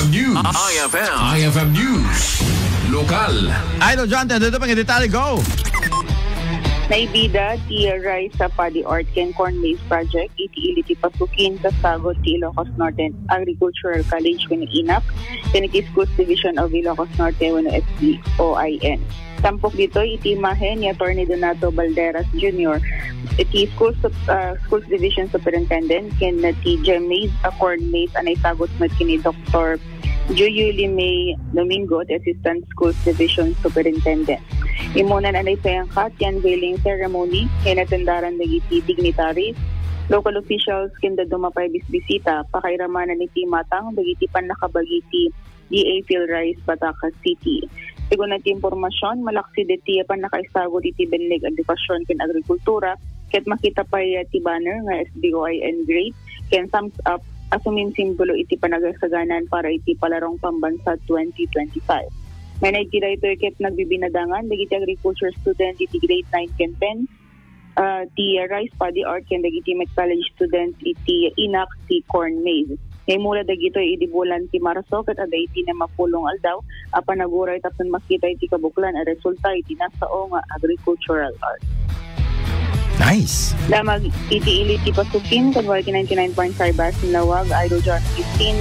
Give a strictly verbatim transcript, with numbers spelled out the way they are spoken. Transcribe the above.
News. I F M. I F M News. Lokal. Idol John, adu pay nga detalye, go! Naibida ti rice a paddy art ken corn maze project iti ili ti pasukin ket sagut ti Ilocos Norte Agricultural College wenno INAC ken iti Schools Division of Ilocos Norte wenno S D O I N. Tampok ditoy iti imahen ni Attorney Donato Balderas Junior, iti Schools Sup-, ah, Schools Division Superintendent, ken ti GEM maze a corn maze a naisagut met ken ni Doktor Joyuli May Domingo, ti Assistant Schools Division Superintendent. Immunan a naisayangka ti unveiling ceremony nga inatendaran dagiti dignitaries, local officials, ken dadduma pay bisbisita, pakairamana iti matang dagiti pannakabagi ti D A Phil Rice, Batangas City. Segun ti impormasion, malaksid iti pannakaisagut iti Benleg Edukasion ken Agrikultura, ket makita pay ti banner nga S D O I N great ken thumbs up a sumimsimbolo iti panagsaganaan para iti Palarong Pambansa twenty twenty-five. Manen iti daytoy ket nagbibinadangan dagiti agriculture student iti grade nine ken ten, ah, ti rice paddy art ken dagiti met college student iti INAC ti corn maze. Naimula dagitoy idi bulan ti Marso ket adda iti ni mapulong aldaw a panaguray tapno makita iti kabuklan a resulta iti nasao nga agricultural art. Nice. Damag iti ili ti pasukin, kadua iti ninety-nine point five Basin Lawag, Idol John fifteen.